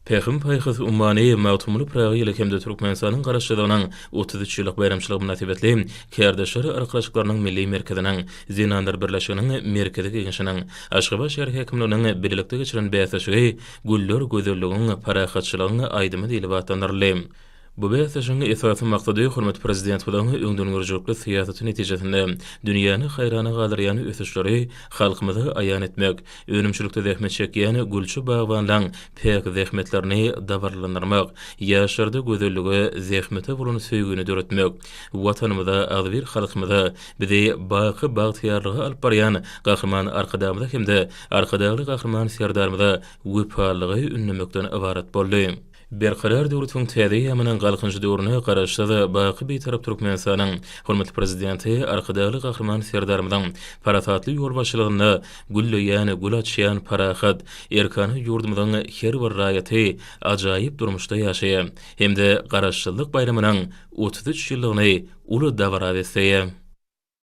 Pähim-paýhas ummany Magtymguly Pyragy ýyly hem-de Türkmenistanyň Garaşsyzlygynyň 33 ýyllyk baýramçylygy mynasybetli Kärdeşler arkalaşyklarynyň Milli merkeziniň, Zenanlar birleşiginiň Merkezi Geňeşiniň, Aşgabat şäher häkimliginiň bilelikde geçiren bäsleşigi Güller gözelligiň, parahatçylygyň aýdymy diýlip atlandyryldy. Bu bäsleşigiň esasy maksady hormatly Prezidentimiziň öňdengörüjilikli syýasaty netijesinde dünýäni haýrana galdyrýan ösüşleri halkymyza aýan etmek, önümçilikde zähmet çekýän gülçi bagbanlaň päk zähmetlerini dabaralandyrmak, ýaşlarda gözellige, zähmete bolan söýgini döretmek, Watanymyza, agzybir halkymyza, bizi baky bagtyýarlyga alyp barýan Gahryman Arkadagymyza hem-de Arkadagly Gahryman Serdarymyza wepalylygy ündemekden ybarat boldy. Berkarar döwletiň täze eýýamynyň Galkynyşy döwründe Garaşsyz, baky Bitarap Türkmenistanyň hormatly Prezidenti Arkadagly Gahryman Serdarymyzyň parasatly ýolbaşçylygynda gülleýän, gül açýan parahat, erkana ýurdumyzyň her bir raýaty ajaýyp durmuşda ýaşaýar hem-de Garaşsyzlyk baýramynyň 33 ýyllygyny uly dabara besleýär.